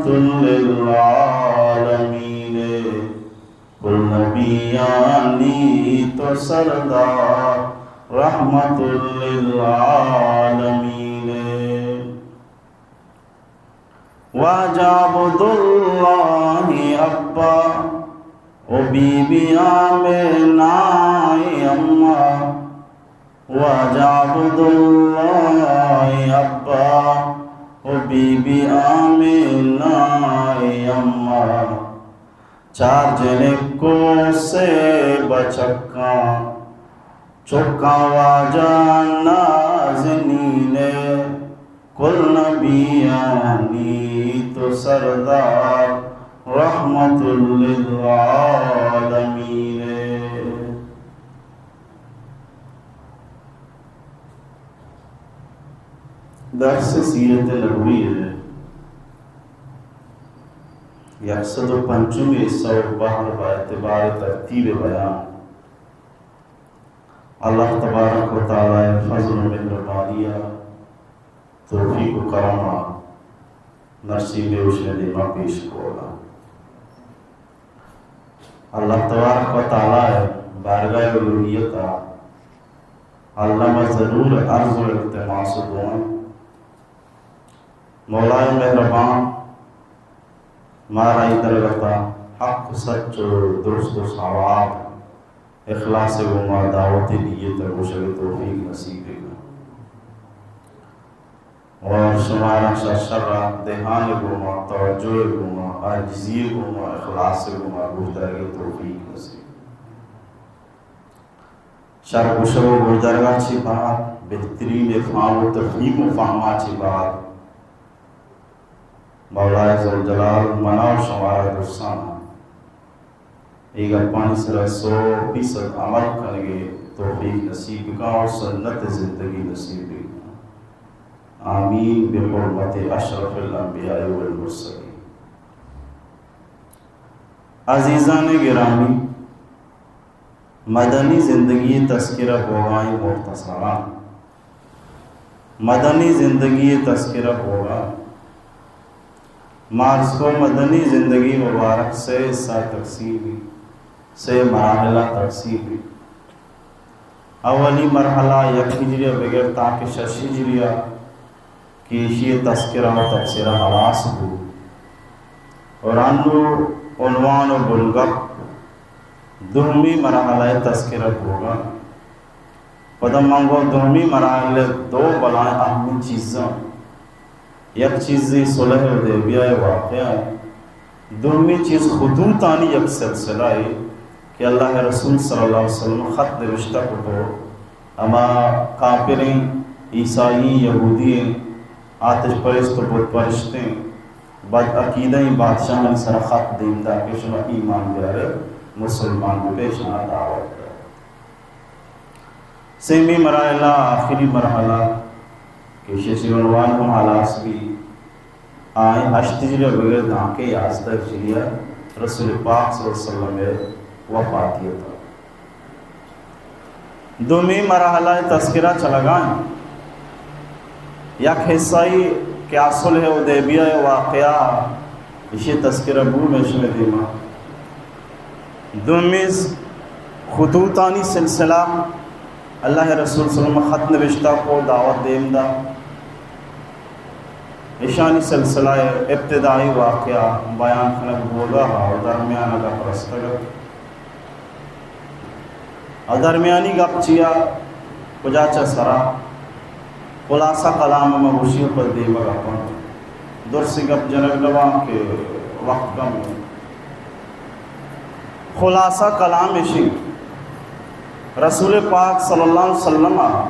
للعالمین، کل نبیانی تو سردار، رحمت للعالمین۔ واجہ عبداللہ ابا و بی بی آمنہ اماں، واجہ عبداللہ ابا و بی بی آمنہ اماں، چار جنک و سے بچکاں، چکاں واجہ نازنین ءِ، کل نبیانی تو سردار، رحمت للعالمین ءِ۔ درس سیرت نبوی ءِ یک سد و پنچمی حصہ و بہر با اعتبار ترتیب بیان اللہ تبارک و تعالی ءِ فضل و مہربانی ءَ، توفیق و کرم ءَ نرسی بے وشیں دیما پیش کو۔ اللہ تبارک و تعالی ءِ بارگاہ الوہیت ءَ الم ءَ ضرور عرض و التماس و دعا، مولائے مہربان مارا اے درگت ءَ حق، سچ و درست و صواب، اخلاص ءِ گوما دعوت ءِ نیت ءَ گوشگ ءِ توفیق نصیب بکن۔ اور شمارا شر شر ءَ دھیان ءِ گوما، توجہ ءِ گوما، عاجزی ءِ گوما، اخلاص ءِ گوما گوشدارگ ءِ توفیق نصیب۔ شر گوشگ و گوشدارگا چہ بعد، بہترین افہام و تفہیم و فہما چہ بعد، مولائے ذوالجلال منا و شمارا درسانا اے گپانی سرا سو فیصد عمل کنگے توفیق نصیب بکن اور سنت زندگی نصیب بکن۔ آمین بحرمت اشرف الانبیاء والمرسلین۔ عزیزان گرامی، مدنی زندگی ءِ تذکرہ بوگا ایں مختصراً۔ مدنی زندگی ءِ تذکرہ بوگا، ما عرض کو مدنی زندگی مبارک سے حصہ تقسیم بی، سے مراحلہ تقسیم بی۔ اولی مرحلہ یک ہجری ءَ بگر تاکہ شش ہجری ءَ کہ ایشی ءِ تذکرہ و تبصرہ ہلاس بو۔ اور انو عنوان و بنگپ دومی مرحلہ ءِ تذکرہ بوگا۔ پدا من گوں دومی مرحلہ ءِ دو بلائیں اہمیں چیزاں، یک چیزے صلح حدیبیہ ءِ واقعہ ایں، دومی چیز خطوطانی یک سلسلہ اے کہ اللہ ءِ رسول صلی اللہ علیہ وسلم خط نبشتہ کتو، ہما کافریں، عیسائی، یہودی ایں، آتش پرست و بت پرستیں، بد عقیدہ ایں بادشاہانی سرا خط دیم دا کہ شما ایمان بیارے، مسلمان ببے، شما دعوت دے۔ سیمی مرحلہ، آخری مرحلہ کہ ششی عنوان ہم ہلاس بی، آئیں ہشت ہجری ءَ بگر دانکہ یازدہ ہجری ءَ رسول پاک صلی اللہ علیہ وسلم ءِ وفاتیت۔ دومی مرحلہ ءِ تذکرہ چلگا ایں۔ یک حصہ ای کہ صلح حدیبیہ ءِ واقعہ، ایشی تذکرہ بو میں شمے دیما۔ دومی خطوطانی سلسلہ، اللہ ءِ رسول صلی اللہ علیہ وسلم خط نبشتہ کو، دعوت دیم دا۔ ایشانی سلسلہ ءِ ابتدائی واقعہ بیان کنگ بوگا ہا و درمیان ءَ گپ رستگ ات۔ و درمیانی گپ چیا، کجا چہ سرا، خلاصہ کلام ما گوشی پر دیما گپاں۔ درسی گپ جنگ نواں کہ وقت کم ہے۔ خلاصہ کلام ایشی، رسول پاک صلی اللہ علیہ وسلم ءَ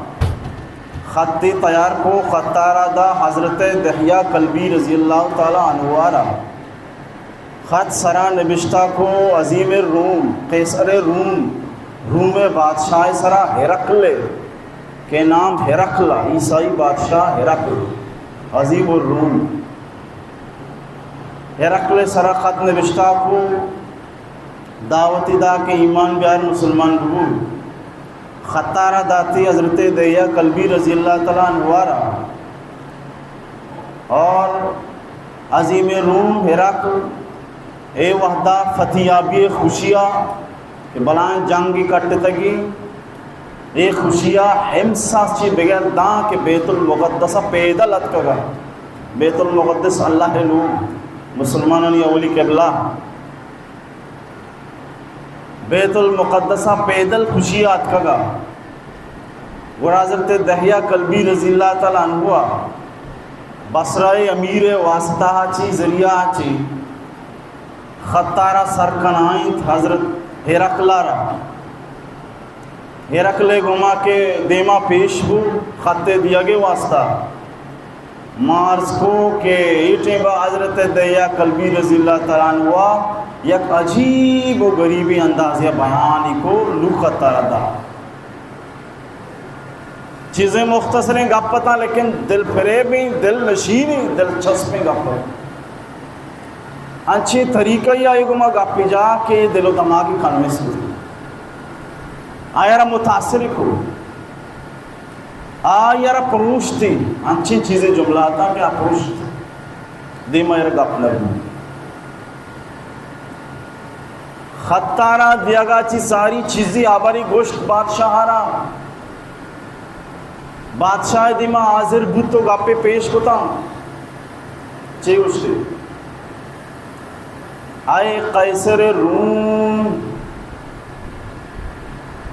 خطے تیار کو، خطارا دا حضرت دحیہ کلبی رضی اللہ تعالی عنہ ءَ را۔ خط سرا نبشتہ کو عظیم روم، قیصر روم، روم بادشاہ سرا ہرقل، کہ نام ہرقل، عیسائی بادشاہ ہرقل، عظیم الروم۔ ہرقل سرا خط نبشتہ کو، دعوتی دا کہ ایمان بیار، مسلمان ببو۔ خطارا داتی حضرت دحیہ کلبی رضی اللہ تعالی عنہ را۔ اور عظیم روم ہرقل اے وہدا فتحیابی خوشیا کہ بلائیں جنگی کٹتگی، اے خوشیا حمص چی بگر داں کہ بیت المقدس پیدل اتکگا۔ بیت المقدس اللہ نور، مسلمانانی اولی قبلہ۔ بیت المقدس ء پیدل خوشی ء اتکگ ء گڑا حضرت دحیہ کلبی رضی اللہ تعالی عنہ ء بصرہ ء امیر ء واسطہ ء چی ذریعہ ء چی خطارا سر کنائینت حضرت ہرقل ء را۔ ہرقل ء گوما کہ دیما پیش بو خط ء دیگ ء واسطہ، ما عرض کو کہ اے ٹیم ء حضرت دحیہ کلبی رضی اللہ تعالی عنہ یک عجیب و غریبیں اندازے ء بیانی کو، نو خطارا دا۔ چیزیں مختصریں گپ اتاں، لیکن دل فریبیں، دل نشینیں، دلچسپیں گپ ات۔ انچیں طریقہ ء آئی گوما گپے جا کہ دل و دماغ کنوینس بوت، آیا را متاثر کو، آیا را پروشتی۔ انچیں چیزیں جملہ اتاں کہ آ پروشت، دیما آیا را گپ نہ بوت۔ خطارا دیگا چی ساری چیزی ہبری گوشت بادشاہ را۔ بادشاہ دیما حاضر بوت و گپے پیش کتاں۔ چے گوشتی؟ اے قیصر روم،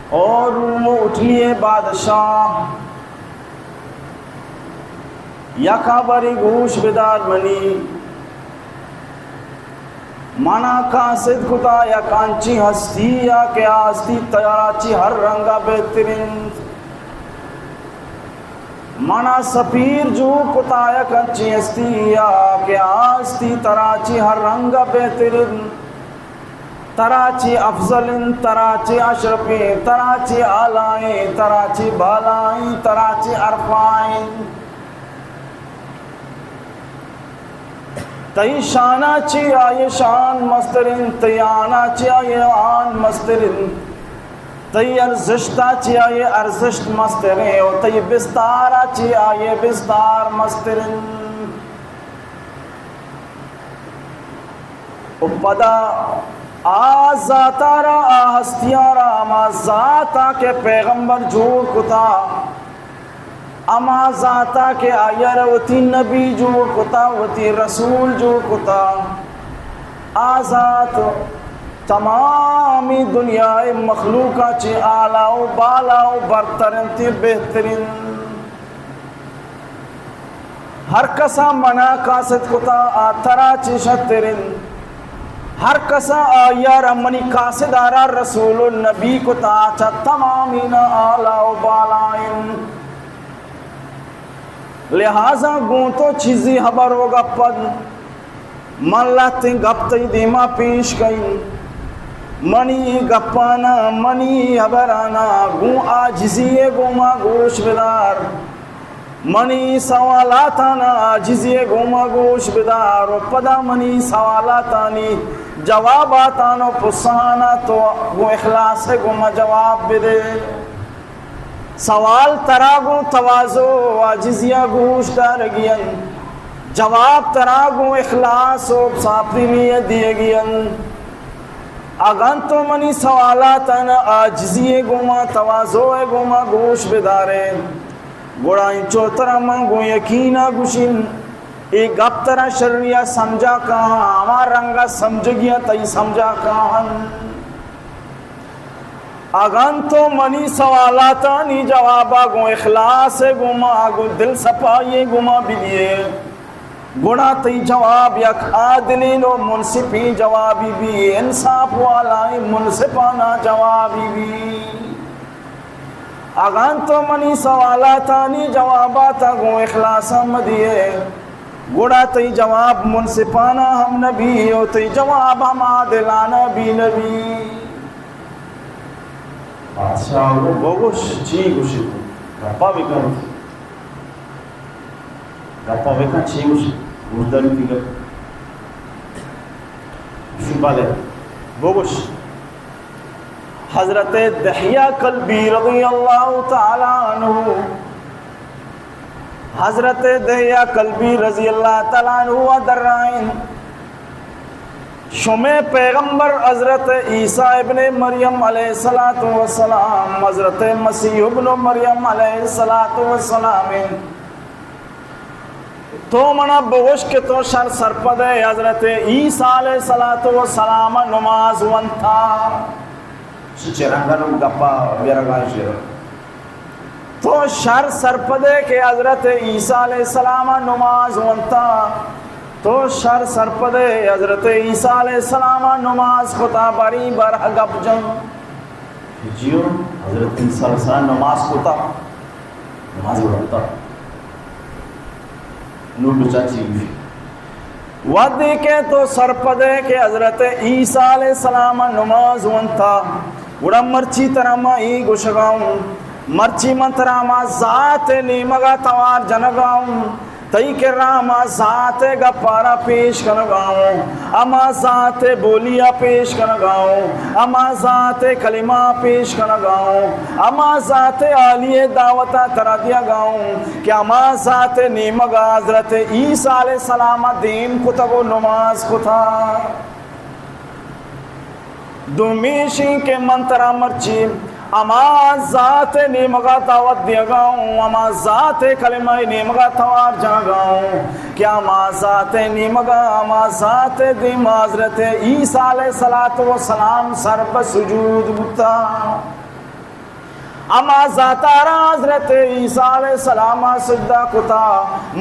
او روم و اٹلی بادشاہ، یک ہبرے گوش بدار منی۔ منا قاصد کتا یک انچیں ہستی یا کہ آ ہستی ترا چی ہر رنگا بہتر انت۔ منا سفیر جوڑ کتا یک انچیں ہستی یا کہ آ ہستی ترا چی ہر رنگا بہتر انت۔ ترا چی افضل انت، ترا چی اشرف انت، ترا چی اعلیٰ انت، ترا چی بالا انت، ترا چی ارفع انت۔ تئی شانا چی آئی شان مستر انت، تئی آنا چی آئی آن مستر انت، تئی ارزشتا چی آئی ارزشت مستر انت، و تئی بستارا چی آئی بستار مستر انت۔ و پدا آ ذاتا را، آ ہستیاں را، ہما ذاتا کہ پیغمبر جوڑ کتا، ہما ذاتا کہ آئی ء را وتی نبی جوڑ کتا، وتی رسول جوڑ کتا، آ ذات تمامی دنیا ء مخلوقاں چہ اعلیٰ و بالا و برتر انت، بہتر انت۔ ہر کسا منا قاصد کتا، آ ترا چہ شتر انت۔ ہر کسا آئی ء را منی قاصد ء را رسول و نبی کتا، چہ تمامینا اعلیٰ و بالا انت۔ لہذا گوں تو چیزی ہبر و گپ ات، من لہتیں گپ تئی دیما پیش کئیں۔ منی گپانا، منی ہبرانا گوں عاجزی ء گوما گوش بدار۔ منی سوالاتانا عاجزی ء گوما گوش بدار و پدا منی سوالاتانی جواباتان و پسانا تو گوں اخلاص ء گوما جواب بدے۔ سوال ترا گوں تواضع و عاجزی ء گوش دارگی انت، جواب ترا گوں اخلاص و صاف دلی ء دیگی انت۔ اگن تو منی سوالاتان عاجزی ء گوما، تواضع ء گوما گوش بدارے، گڑا انچو ترا من گوں یقین ء گوشین، اے گپ ترا شری ء سمجھا کاہاں، ہما رنگ ء سمجھگی ء تئی سمجھا کاہاں۔ اگن تو منی سوالاتانی جوابا گوں اخلاص ء گوما، گوں دل صفائی ء گوما بدیے، گڑا تئی جواب یک عادلین و منصفین جوابی بی، انصاف والائیں منصفانہ جوابی بی۔ اگن تو منی سوالاتانی جواباتا گوں اخلاصا مدیے، گڑا تئی جواب منصفانہ ہم نبی و تئی جواب ہم عادلانہ بی نبی۔ بادشاہ گو بگوش، چی گوشی؟ گپا بکن۔ گپا بکن، چی گوشی؟ گوشداری تئی گپ۔ گوشی بلے، بگوش۔ حضرت دحیہ کلبی رضی اللہ تعالی عنہ حضرت دحیہ کلبی رضی اللہ تعالی عنہ ءَ درائینت، شمئے پیغمبر حضرت عیسی ابن مریم علیہ الصلوۃ والسلام، حضرت مسیح ابن مریم علیہ الصلوۃ والسلام انت۔ تو منا بگوش کہ تو شر سرپد ئے حضرت عیسی علیہ الصلوۃ والسلام ءَ نماز ونتا؟ چہ چہ رنگ ءَ نوں گپا گرگا شیر۔ تو شر سرپد ئے کہ حضرت عیسی علیہ السلام ءَ نماز ونتا؟ تو شر سرپد ئے حضرت عیسی علیہ السلام ءَ نماز کتا؟ بری برہ گپ جن۔ جیو، حضرت عیسی علیہ السلام نماز کتا، نماز ونتا۔ نوں بچا چی؟ وھدے کہ تو سرپد ئے کہ حضرت عیسی علیہ السلام ءَ نماز ونتا، گڑا مرچی ترا ما اے گوشگا اوں، مرچی من ترا ہما ذات ءِ نیمگا توار جنگا اوں، تئی کرا ہما ذات ءِ گپارا پیش کنگا اوں، ہما ذات ءِ بولی ءَ پیش کنگا اوں، ہما ذات ءِ کلمہ ءَ پیش کنگا اوں، ہما ذات ءِ عالی ءِ دعوت ءَ ترا دیگا اوں کہ ہما ذات ءِ نیمگا حضرت عیسی علیہ السلام ءَ دیم کتگ و نماز کتا۔ دومی ایشی کہ من ترا مرچی ہما ذات ءِ نیمگا دعوت دیگا اوں، ہما ذات ءِ کلمہ ءِ نیمگا توار جنگا اوں کہ ہما ذات ءِ نیمگا، ہما ذات ءِ دیما حضرت عیسی علیہ الصلوۃ والسلام سر پہ سجود بوتا۔ ہما ذاتارا حضرت عیسی علیہ السلام ءَ سجدہ کتا،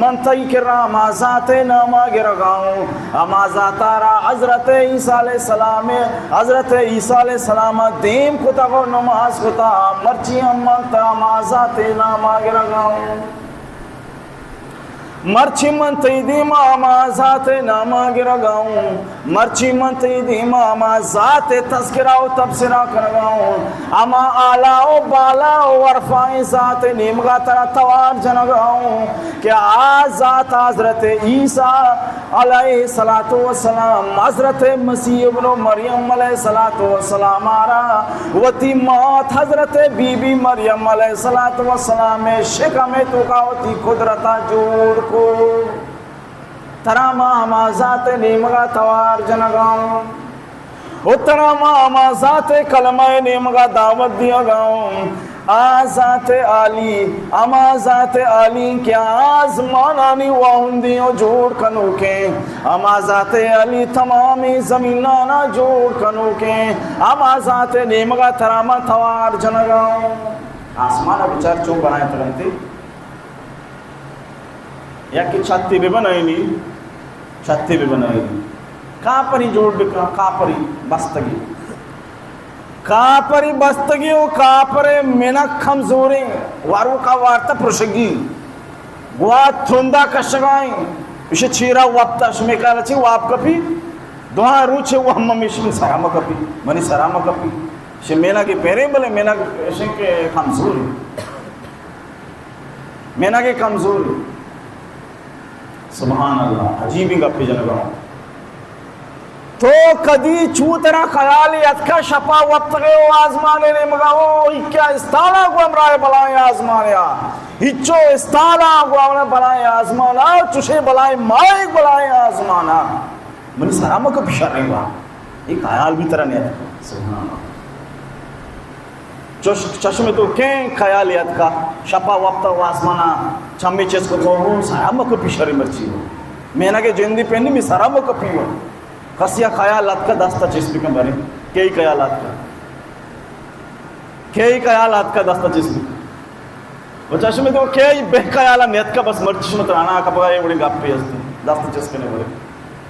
من تئی کرا ہما ذات ءِ ناما گرگا اوں، ہما ذاتارا حضرت عیسی علیہ السلام، حضرت عیسی علیہ السلام ءَ دیم کتگ و نماز کتا، مرچی ہم من ترا ہما ذات ءِ ناما گرگا اوں۔ مرچی من تئی دیما ہما ذات ءِ ناما گرگا اوں، مرچی من تئی دیما ہما ذات ءِ تذکرہ و تبصرہ کنگا اوں، ہما اعلیٰ و بالا و ارفعیں ذات ءِ نیمگا ترا توار جنگا اوں کہ آ ذات حضرت عیسی علیہ الصلوۃ والسلام، حضرت مسیح ابن مریم علیہ الصلوۃ والسلام ءَ را وتی مات حضرت بی بی مریم علیہ الصلوۃ والسلام ءِ شکم ءِ توکا وتی قدرت ءَ جوڑ کو۔ ترا ما ہما ذات ءِ نیمگا توار جنگا اوں و ترا ما ہما ذات ءِ کلمہ ءِ نیمگا دعوت دیگا اوں۔ آ ذات عالی، ہما ذات عالی کہ آزمانانی واہندی و جوڑ کنوکیں، ہما ذات عالی تمامی زمینانا جوڑ کنوکیں، ہما ذات ءِ نیمگا ترا ما توار جنگا اوں۔ آسمان ءَ بچار چون بنائینتگ انت۔ یکے چھتے بہ بنائینی، چھتے بہ بنائینی۔ کاپری جوڑ بکن، کاپری بستگی۔ کاپری بستگی و کاپرے منک کمزوریں، واروکا وارتا پرشگی۔ گوات ترندا کشگائیں، اشی چیرا وپتا، شمی خیالا چی واب کپی؟ دوہاں روچے وہم ہمیش من سرا مکپی، منی سرا مکپی۔ شمی منگے پیریں بلے منگ اشیں کہ کمزوریں۔ منگ کمزور۔ سبحان اللہ، عجیبیں گپے جنگا۔ تو کدی چو ترا خیال اتکا شپا وپتگے و آزمان نیمگا، او ای کیا استالا گو ہمراہ بلائیں آزمان یا، ہچو استالا گو ہمراہ بلائیں آزمان آ، چوشے بلائیں ماہے بلائیں آزمان آ۔ منی سرا مکپی شریں وا۔ اے خیال بھی ترا نیت۔ سبحان اللہ۔ چش-، چشم تو کیں خیال یاد کا، شپا وپتا و آسمانا چمی چست کو تو، سرا مکپی شریں مرچی ہو۔ مینگے جندی پینی می سرا مکپی ہو۔ کسیا خیال اتکا دستا چست بکن بارے۔ کئی خیال اتکا؟ کئی خیال اتکا دستا چست بکن؟ و چشم تو کئی بہ خیالا نیتکا، بس مرچی شما ترانا کپگا اے وڑیں گپے است، دست چست کنے وڑے۔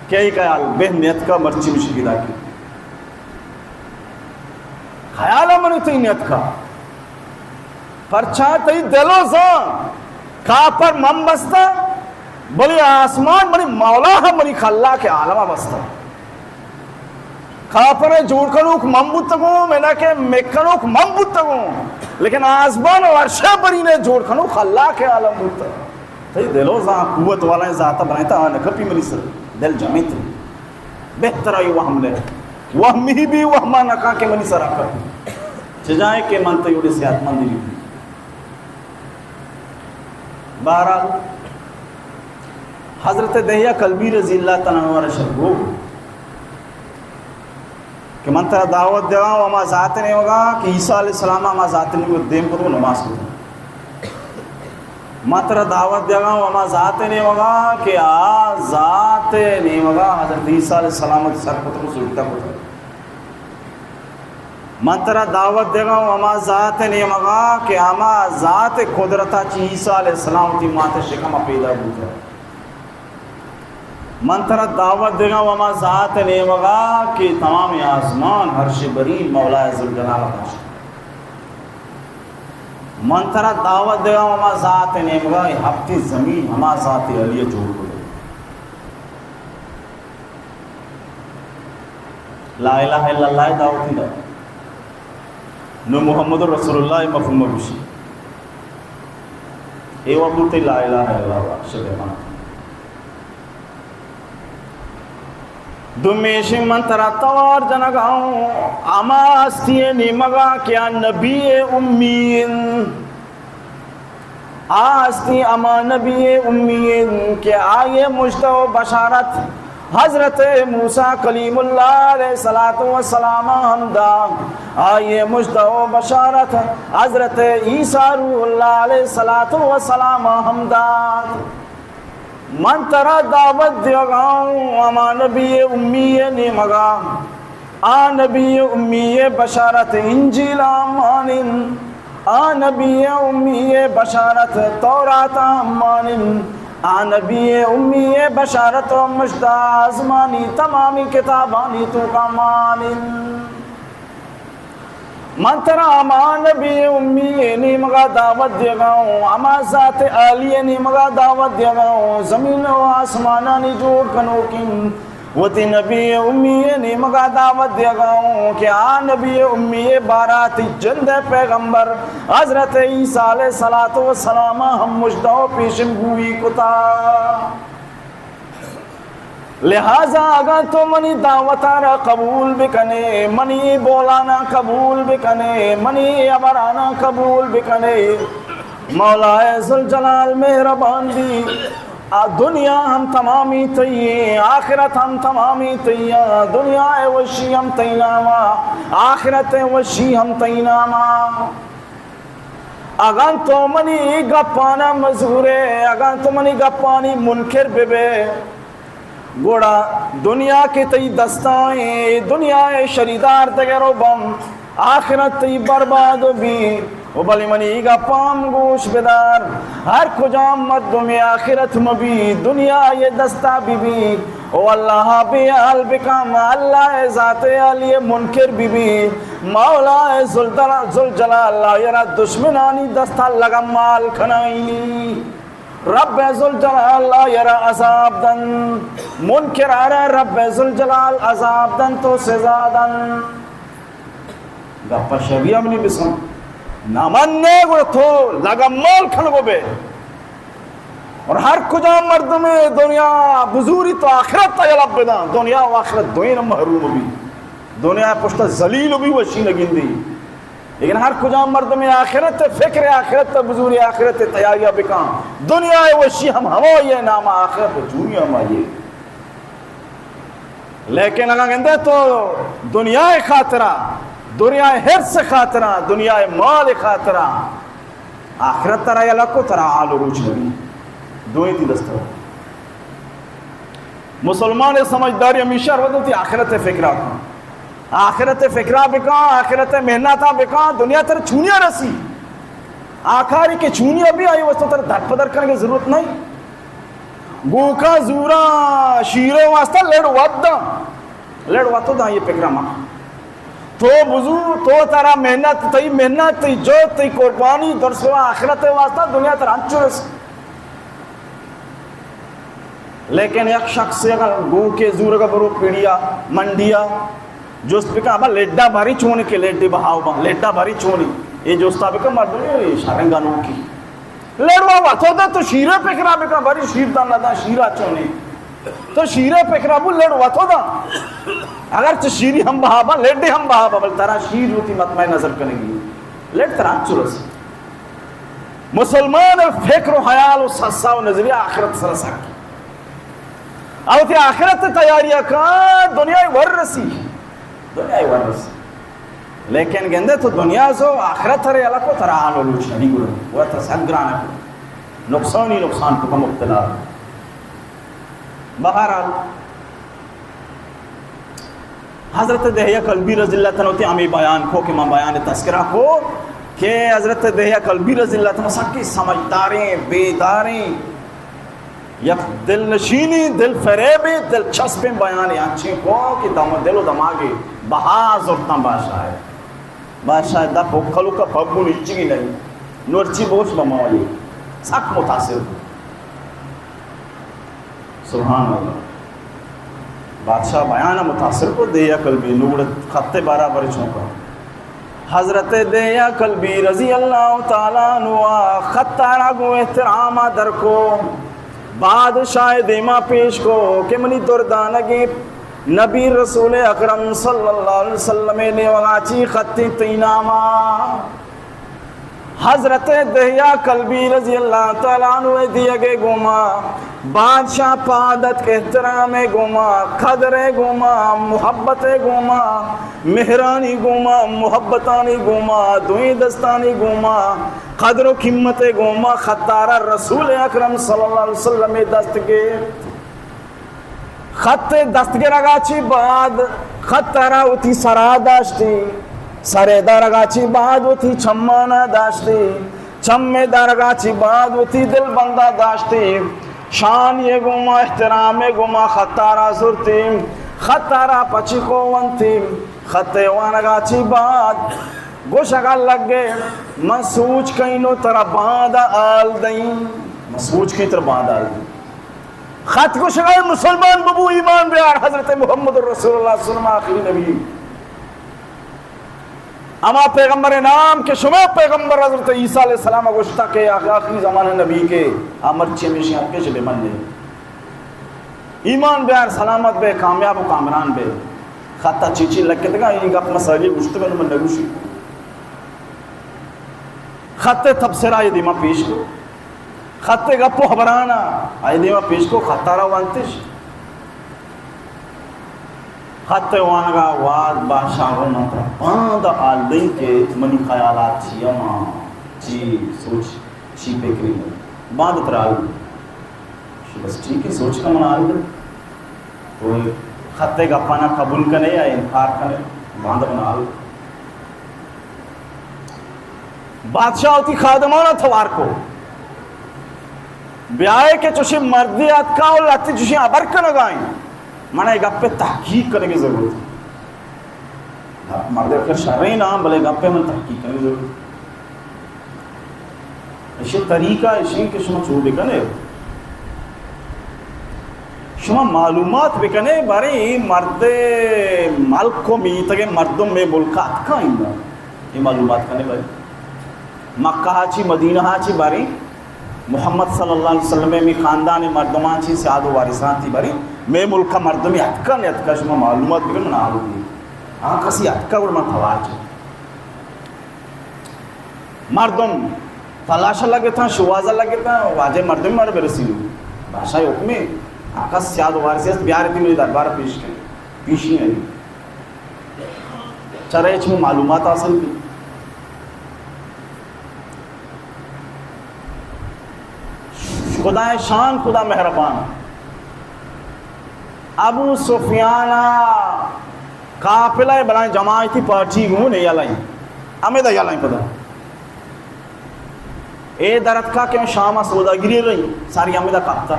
کئی خیال بہ نیتکا مرچی مشکی داکی۔ خیالا من تئی نیتکا۔ پرچا تئی دل و زان کاپر من بستا، بلے آسمان منی مولا ہم منی خلاق عالما بستا۔ کاپر ء جوڑ کنوک من بوتگوں، مینک ء مک کنوک من بوتگوں، لیکن آزمان و عرش ء برین ء جوڑ کنوک اللہ کے عالم بوتگ۔ تئی دل و زان قوت والائیں ذات ء بنائیں تا آ نہ کپی منی سر، دل جمیت۔ بہتر آئی وہم لے، وہمی بھی وہما نہ کان کہ منی سر ء کپی۔ چجائیں کہ من تئی وڑے صحت مندی بھی۔ بہرحال، حضرت دحیہ کلبی رضی اللہ تعالی عنہ را شر گو کہ من ترا دعوت دیگاں و ہما ذات نیمگا کہ عیسیٰ علیہ السلام ہما ذات نیمگ دیم کتو نماز کتو۔ من ترا دعوت دیگاں و ہما ذات نیمگا کہ آ ذات نیمگا حضرت عیسیٰ علیہ السلام سر کتو سجدہ کتو۔ من ترا دعوت دیگاں و ہما ذات نیمگا کہ ہما ذات قدرتا چی عیسیٰ علیہ السلام تی مات شکم پیدا بوتا۔ من ترا دعوت دیگاں و ہما ذات نیمگا کہ تمام آزمان عرش برین مولا ذوالجلال داشت۔ من ترا دعوت دیگاں و ہما ذات نیمگا، اے ہفتی زمین ہما ذات علی جوڑ کو۔ لا الہ الا اللہ دعوتی دا۔ نو محمد رسول اللہ مفہوم گوشی۔ اے و بوتے لا الہ الا اللہ شبہ مان۔ دومیشی من ترا توار جنگا ہوں، ہما ہستی نیمگا کہ آ نبی امی انت۔ آ ہستی ہما نبی امی انت کہ آئی مژدہ و بشارت حضرت موسیٰ کلیم اللہ علیہ الصلوۃ والسلام ہم دا، آئی مژدہ و بشارت حضرت عیسیٰ روح اللہ علیہ الصلوۃ والسلام ہم دات۔ من ترا دعوت دیگا ہوں ہما نبی امی نیمگا۔ آ نبی امی بشارت انجیل مانن، آ نبی امی بشارت تورات مانن، آ نبی امی بشارت و مژدہ آزمانی تمامی کتابانی توکا مانن۔ من ترا ہما نبی امی نیمگا دعوت دیگا ہوں، ہما ذات عالی نیمگا دعوت دیگا ہوں، زمین و آسمانانی جوڑ کنوکیں وتی نبی امی نیمگا دعوت دیگا ہوں کہ آ نبی امی بارہ تی جند پیغمبر حضرت عیسیٰ علیہ الصلوۃ والسلام ہم مژدہ و پیشن گوئی کتا۔ لہذا اگاں تو منی دعوتاں را قبول بکنے، منی بولاناں قبول بکنے، منی ہبراناں قبول بکنے، مولا ذوالجلال مہربان بی، آ دنیا ہم تمامی تئی، آخرت ہم تمامی تئی، دنیا وشی ہم تئی ناما، آخرت وشی ہم تئی ناما۔ اگاں تو منی گپانا مزورے، اگاں تو منی گپانی منکر ببے، گڑا دنیا کہ تئی دستائیں، دنیا شریدار دگر و بم، آخرت تئی برباد و بی۔ و بلے منی گپام گوش بدار، ہر کجام مردم آخرت مبی، دنیا دستا ببی، و اللہ بے حال بکن، اللہ ذات عالی منکر ببی، مولا ذوالجلال، ذوالجلال آئرا دشمنانی دستا لگمال کنائینی۔ رب ذوالجلال آئرا عذاب دن، منکرارا رب ذوالجلال عذاب دن تو سزا دن۔ گپا شبیہ منی بسن۔ نہ من نے گڑا تو لگمال کنگو بے۔ اور ہر کجام مردم دنیا بزوری تو آخرت تا یلہ بداں، دنیا و آخرت دوئیں محروم بی، دنیا پشتا ذلیل بی، وشی نگندی۔ لیکن ہر کجام مردم آخرت فکر، آخرت بزوری، آخرت تیاری بکاں، دنیا وشی ہم ہمائی نام، آخرت چونی ہمائی۔ لیکن اگاں گندے تو دنیا خاطرہ، دنیا حرص خاطرہ، دنیا مال خاطرہ، آخرت ترا یلہ کو، ترا حال و روچ نبی۔ دوئیں تی دست۔ مسلمان سمجھداری ہمیشہ رو تی آخرت فکرہ کن۔ آخرت فکرہ بکن، آخرت محنت بکن، دنیا تر چونیا رسی۔ آکاری کہ چونیا بی آئی واسطہ تر در پدر کرنے کی ضرورت نہیں۔ گوکا زورا شیرے واسطہ لڑ ود دا۔ لڑ وتو داں، یہ پکرا ما۔ تو بزو، تو ترا محنت، تئی محنت، تئی جہد، تئی قربانی، درس و آخرت واسطہ دنیا ترا انچو رس۔ لیکن یک شخص اگر گو کے زور کا برو پیڑیا، منڈیا، جست بکا، ابا لیڈا باری چونی کے لیڈی بہاو با، لیڈا باری چونی۔ یہ جستا بکا مردم شرنگا نوکی۔ لڑ وا وتو دا، تو شیرے پکرا بکن، بری شیر دان نہ دان، شیرا چونی۔ تو شیرے پکرا بو، لڑ وتو دا۔ اگر چہ شیری ہم بہا با، لڑے ہم بہا با، بل ترا شیر ہوتی مطمئن نظر کنگی۔ لڑ ترا چرس۔ مسلمان فکر و خیال و سسا و نظریہ آخرت سر سکی۔ او تی آخرت تیاری کن، دنیا ور رسی، دنیا ور رسی۔ لیکن گندے تو دنیا زو، آخرت رے الکو، ترا آن لوچ نبی گرو، و تا سک گران کو، نقصانی نقصان کو مبتلا۔ بہرحال، حضرت دحیہ کلبی رضی اللہ تعالیٰ عنہ تی ہمیں بیان کو کہ من بیان تذکرہ کو کہ حضرت دحیہ کلبی رضی اللہ تعالیٰ عنہ سکی سمجھداریں، بیداریں، یک دل نشینی، دل فریبی، دلچسپیں بیان انچیں کو کہ دم، دل و دماغی بہا زرتاں بادشاہ۔ بادشاہ دپ ہکلو کا پبو نچگی نہیں، نورچی بوش بمائی، سک متاثر کو۔ سبحان اللہ۔ بادشاہ بیان متاثر کو، دے عقل بھی نوڑ خط برابر چونکا۔ حضرت دے عقل بھی رضی اللہ تعالیٰ عنہ خط آرا گو احترام در کو۔ بادشاہ دیما پیش کو کہ منی دردانگیں نبی رسول اکرم صلی اللہ علیہ وسلم نے وغاچی خط تئی ناما۔ حضرت دحیہ کلبی رضی اللہ تعالیٰ عنہ دیگے گوما، بادشاہ پادت احترام گوما، قدر گوما، محبت گوما، مہرانی گوما، محبتانی گوما، دوئیں دستانی گوما، قدر و قیمت گوما، خطارہ رسول اکرم صلی اللہ علیہ وسلم دست گپت۔ خط دست گرگا چی بعد خط را وتی سرا داشتی، سرے دارگا چی بعد وتی چمانا داشتی، چمے دارگا چی بعد وتی دل بندا داشتی، شانی گوما احترام گوما خط را زرتی، خط را پچی کو ونتی، خط وانگا چی بعد گوشگا لگے، من سوچ کئیں نو ترا باندا آل دئیں، من سوچ کئیں ترا باندا آل دئیں۔ خط گوشگ ءَ مسلمان ببو، ایمان بیار، حضرت محمد رسول اللہ صلی اللہ علیہ وسلم آخری نبی۔ ہما پیغمبر نام کہ شما پیغمبر حضرت عیسیٰ علیہ السلام گوشتا کہ آخری زمانہ نبی کہ آ مرچی ہمیشی حق پیش بے من نے۔ ایمان بیار، سلامت بے، کامیاب و کامران بے۔ خطا چی چی لکتگا، این گپ مسئلہ گوشتگا، من نگوشی۔ خط تبصرہ آئی دیما پیش کو۔ خط گپ و خبرانا آئی دیما پیش کو، خطارا وانتش۔ خط وانگا واد بادشاہ و من ترا باند آل دیں کہ منی خیالات چی ہما چی سوچ چی فکری۔ باند ترا آل دیں۔ بس ٹھیک ہے، سوچ کا من آل دیں۔ تو خط گپانا قبول کنے یا انکار کنے، باند من آل دیں۔ بادشاہ وتی خادمانا توار کو، بیائے کہ چوشیں مردے آتکا و لہتے چوشیں ہبر کنگا ایں، من اے گپ ءِ تحقیق کنگی ضرورت۔ گپ مردے آخر شریں نام، بلے گپ ءِ من تحقیق کنگی ضرورت۔ ایشی طریقہ ایشی کہ شما چو بکنے، شما معلومات بکنے، بارے اے مرد ملک و میتگ مردم مئے ملک اتکا ایندا، اے معلومات کنے بارے مکہ چی، مدینہ چی، بارے محمد صلی اللہ علیہ وسلم می خاندان مردمان چی، سیاد و وارثان تی، بارے مئے ملک مردمی اتکا نیتکا، شما معلومات بکنے، من آلو دی آ کسی اتکا گڑا من توار چی۔ مردم تلاش لگتاں، شواز لگتاں، واجہ مردم مارا برسی۔ بادشاہ حکمے، آ کس سیاد وارثی است، بیارتی منی دربار پیش کن۔ پیشی ہیں۔ چرے چمو معلومات حاصل کی۔ خدائے شان، خدا مہربان۔ ابو سفیان ءِ قافلہ ءِ بلائیں جماعتی پارٹی گوں نے یلائیں۔ ہمیں دا یلائیں پدا۔ اے درتکا کہ شام ءَ سوداگری رہی، ساری ہمیں دا کپتا۔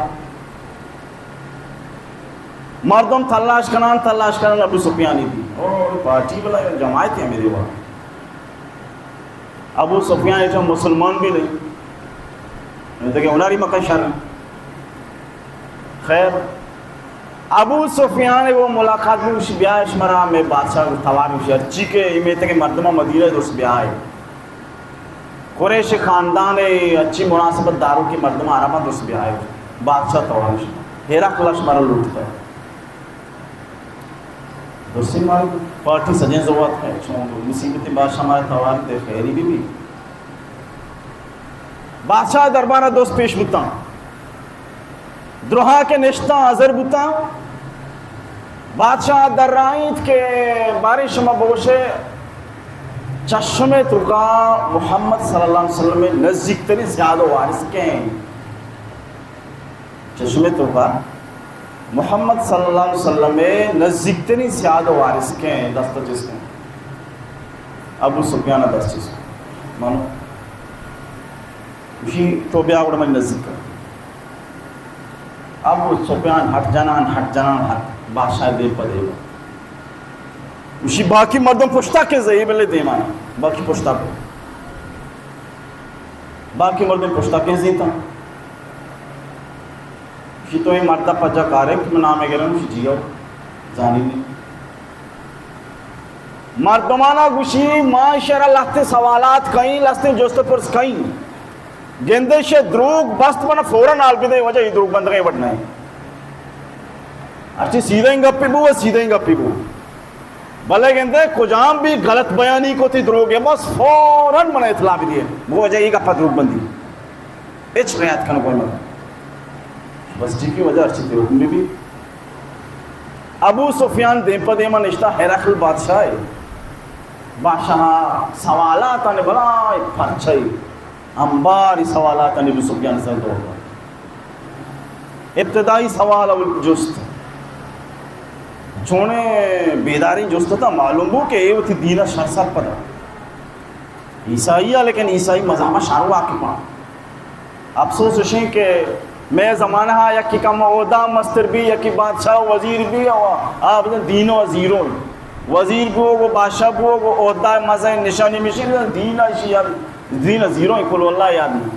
مردم تلاش کنان، تلاش کنان ابو سفیانی دی۔ او پارٹی بلائیں جماعتی ہمیں دیوا۔ ابو سفیان چو مسلمان بھی نہیں، نہیں تو کہ ہناری مکہ شر۔ خیر، ابو سفیان وہ ملاقات بھی، اسی بیا اش مرا میں بادشاہ توار اسی، ہرچی کہ یہ میتے کہ مردمہ مدینہ درست بیا ہے۔ قریش خاندان اچھی مناسبت داروں کی مردمہ عربہ درست بیا ہے۔ بادشاہ توار اسی۔ ہیرا کلش مرا لوٹتا ہے۔ دوستی مال پارٹی سجیں زوات ہے، چون مصیبت بادشاہ ہمارے توار دے خیری بھی بھی۔ بادشاہ دربارہ دوست پیش بوتاں۔ دراہا کہ نشتاں، حاضر بوتاں، بادشاہ درائینت کہ باریں شما بگوشے، چشمے توکا محمد صلی اللہ علیہ وسلم نزیکترین سیاد و وارث کئے ایں؟ چشمے توکا محمد صلی اللہ علیہ وسلم نزیکترین سیاد و وارث کئے ایں؟ دست چست کن۔ ابو سفیان دست چست کن۔ مانو، گوشی، تو بیا گڑا منی نزیک کن۔ ابو سفیان ہٹ جنان، ہٹ جنان، ہٹ، بادشاہ دیم پہ دیم۔ گوشی، باقی مردم پشتا کئے زئی بلے دیمان، باقی پشتا کئے۔ باقی مردم پشتا کئے زیتاں۔ گوشی، تو اے مردا پجا کارے کہ من نامے گرم؟ گوشی، جی ہو، زانی نہیں۔ مردمانا گوشی، ما شرا لہتے سوالات کئیں، لہتے جست پرس کئیں۔ گندے شے دروگ بست بنا، فوراً حال بدے، وجہ ای دروگ بندگے وڈ نہیں۔ ہرچی سیدھیں گپی بو، سیدھیں گپی بو۔ بلے گندے کجام بھی غلط بیانی کو تی دروگ ہے، بس فوراً منا اطلاع بدیے۔ وہ وجہ ای گپا دروگ بندی۔ ہچ رعایت کنگ ء مہ بات۔ بس ٹھیک ہے، وجہ ہرچی تئی حکم بہ بی۔ ابو سفیان دیم پہ دیما نشتا، ہرقل بادشاہ ء۔ بادشاہ سوالاتانی بلاہیں پرچہ ء، امباری سوالاتانی ابو سفیان سر دور دات۔ ابتدائی سوال اول جست، چونیں بیداریں جست اتاں، معلوم بو کہ اے وتی دین ء شر سرپد ء۔ عیسائی ء، لیکن عیسائی مذہب ء شر واقف آں۔ افسوس اش انت کہ مئے زمانہ ء یکی کم عہدہ مستر بی، یکی بادشاہ و وزیر بی، و آ بزاں دین ء زیرو انت۔ وزیر بوگ و بادشاہ بوگ و عہدہ ء مزن نشانی مشی، دین ء اشی یاد، دین ء زیرو انت، کل واللہ یاد نہیں۔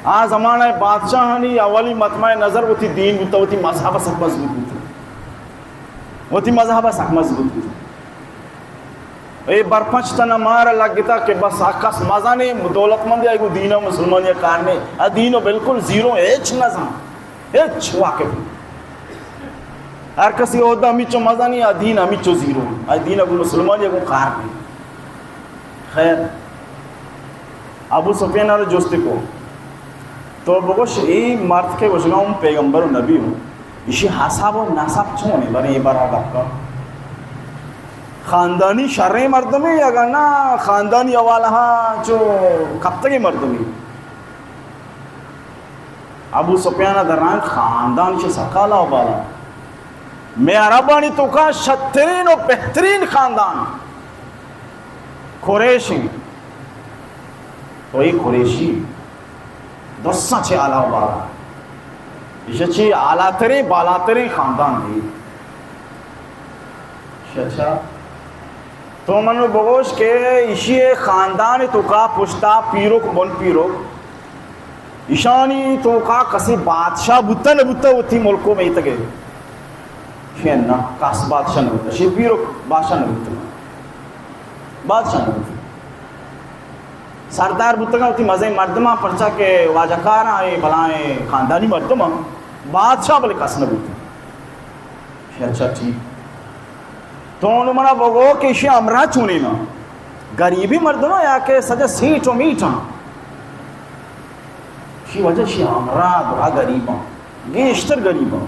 آ زمانہ ء بادشاہانی اولی مطمع نظر وتی دین بوتا، وتی مذہب ء سک مضبوط بوتا، وتی مذہب ء سک مضبوط بوتا۔ اے برپنچ تنا مارا لگتا کہ بس آ کس مزنیں دولتمندے، آئی گوں دین و مسلمانی کار نے، آ دین و بالکل زیرو، ہچ نزان، ہچ واقف نہیں۔ ہر کسی عہدہ ہمیچو مزنی، آ دین ہمیچو زیرو، آ دین گوں مسلمانی گوں کار نہیں۔ خیر، ابو سفیان ء را جست کو، تو بگوش، اے مرد کہ گوشگا ہوں پیغمبر و نبی ہوں، ایشی حسب و نسب چون ہے؟ برے اے بارا گپ کن۔ خاندانی شریں مردمے یا گا نا خاندانی حوالہ چو کپتگیں مردمے؟ ابو سفیان ء درائینت، خاندان چہ سکالا و بالا۔ مئے عربانی توکا شترین و بہترین خاندان قریش انت۔ تو اے قریشی درساں چہ اعلی و بالا۔ ایشی چہ اعلی ترین، بالاترین خاندان دی۔ اچھا، تو منو بگوش کہ ایشی خاندان توکا پشتا پیرک، بن پیرک، ایشانی توکا کسی بادشاہ بوتا نہ بوتا وتی ملکو میتگے؟ شین نا، کس بادشاہ نہ بوتا۔ شی پیرک بادشاہ نہ بوتا۔ بادشاہ نہ بوتا۔ سردار بوتگا وتی مزیں مردماں، پرچا کہ واجہ کاراں، اے بلائیں خاندانی مردماں، بادشاہ بلے کس نہ بوتا۔ اچھا، ٹھیک۔ تو نوں منا بگو کہ ایشی ہمراہ چونیں نا؟ غریبی مردم یا کہ سجا سیٹ و میٹ ہاں؟ ایشی وجہ ایشی ہمراہ بڑا غریب ہاں، گیشتر غریب ہاں۔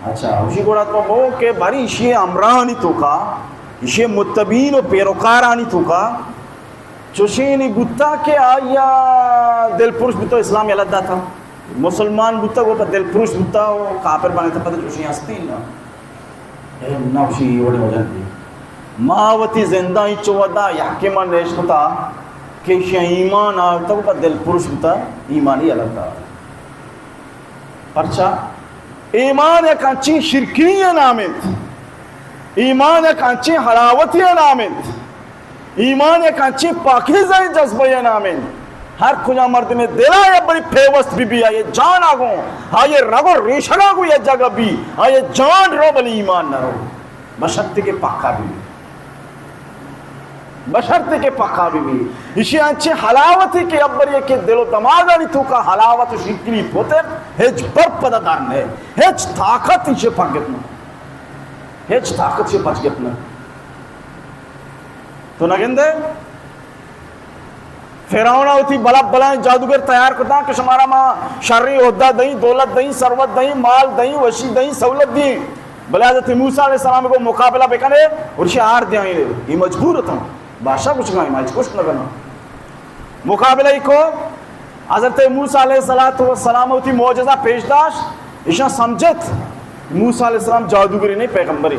اچھا، ایشی گڑا تو بگو کہ بری ایشی ہمراہانی توکا، ایشی متبعین و پیروکارانی توکا چوشینی بوتا کہ آیا دل پروش بوتا، اسلام یلہ داتا۔ مسلمان بوتا، گو پہ دل پروش بوتا و کافر بنتا، پتہ چوشی ہستی نا۔ اے نوشی وڑے وجہ دی۔ ما وتی زندہ ہی چو ودا یکی من نیش کتا کہ شی ایمان آتا، گو پہ دل پروش بوتا، ایمانی یلہ داتا۔ پرچا؟ ایمان یک انچیں شرکنی ء نام انت۔ ایمان یک انچیں حلاوتی ء نام انت۔ ایمان یک انچیں پاکیزہ جذبہ ء نام انت۔ ہر کجا مردمے دلا یا بری پیوست بی بی، آئی جان آگوں، آئی رگ و ریشگا گوں یک جگہ بی، آئی جان رو بلے ایمان نہ رو۔ بشرطے کہ پکا بی۔ بشرطے کہ پکا بہ بی۔ ایشی انچیں حلاوتے کہ ابری کہ دل و دماغانی توکا حلاوت و شیرکنی پتر، ہچ بر پدا در نہ، ہچ طاقت ایشی پچ گپت نہ، ہچ طاقت ایشی پچ گپت نہ۔ تو نہ گندے؟ فرعون ءَ وتی بلا بلائیں جادوگر تیار کتاں کہ شمارا ما شریں عہدہ دئیں، دولت دئیں، ثروت دئیں، مال دئیں، وشی دئیں، سہولت دئیں، بلے حضرت موسیٰ علیہ السلام ءَ گوں مقابلہ بکنے اور اشی ہار دیائیں۔ اے مجبور اتاں، بادشاہ گوشگا ایں، ما ہچ گوشت نہ کناں۔ مقابلہ ای کو، حضرت موسیٰ علیہ الصلوۃ والسلام وتی معجزہ پیش داشت، ایشاں سمجھت موسیٰ علیہ السلام جادوگرے نہیں، پیغمبرے۔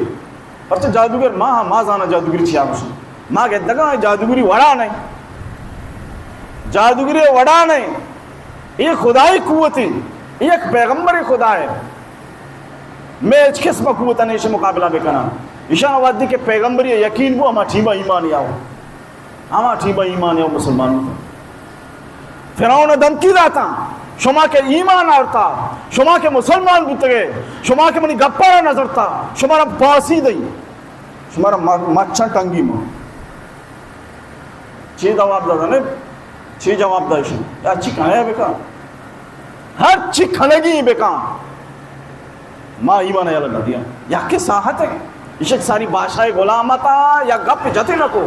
پرچہ جادوگر ما، ما زاناں جادوگری چیا گوشن۔ ما گندگا ایں جادوگری وڑا نہیں۔ جادوگری وڑا نہیں۔ اے خدائی قوت ایں۔ اے یک پیغمبر خدا ہے۔ میں ہچ قسم قوت نہیں ایشی مقابلہ بکناں۔ ایشاں وھدی کہ پیغمبری یقین بو، ہما ٹیما ایمان یاو۔ ہما ٹیما ایمان یاو مسلمان بو۔ فرعون ءَ دھمکی داتاں، شما کہ ایمان آورتا، شما کہ مسلمان بوتگے، شما کہ منی گپا را نظرتا، شمارا پھاسی دئی، شمارا م-، مچاں ٹنگی ما۔ چی جواب داتا نے؟ چی جواب داشی؟ یا چی کنے بکا؟ ہر چی کنگی بکا۔ ما ایمان یلا ندیاں۔ یک ساعت ہے۔ ایشک ساری بادشاہ غلامتا یا گپ جتے نہ کو۔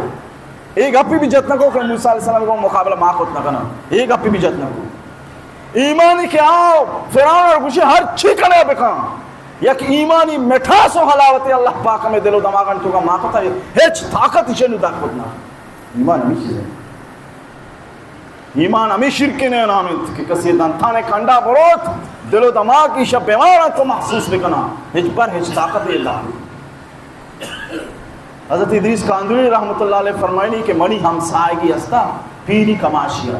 اے گپی بھی جت نہ کو کہ موسیٰ علیہ السلام کو مقابلہ ما کت نہ کنا۔ اے گپی بھی جت نہ کو۔ ایمانی کہ آؤ، فرعون اور گوشی ہر چی کنے بکن۔ یک ایمانی مٹھاس و حلاوت اللہ پاک ہمیں دل و دماغن تو کا ما کتا ہے۔ ہچ طاقت ایشے نو در کت نہ۔ ایمان ہمیں چیز ہے۔ ایمان ہمیں شرکے نہ نام انت کہ کسی دنتانے کنڈا بروت، دل و دماغ ایشا بیمار تو محسوس بکنا۔ ہچ بر ہچ طاقت یہ دار۔ حضرت ادریس کاندھوری رحمت اللہ علیہ فرمائنی کہ منی ہمسائگی ہستا پیری کماشیا۔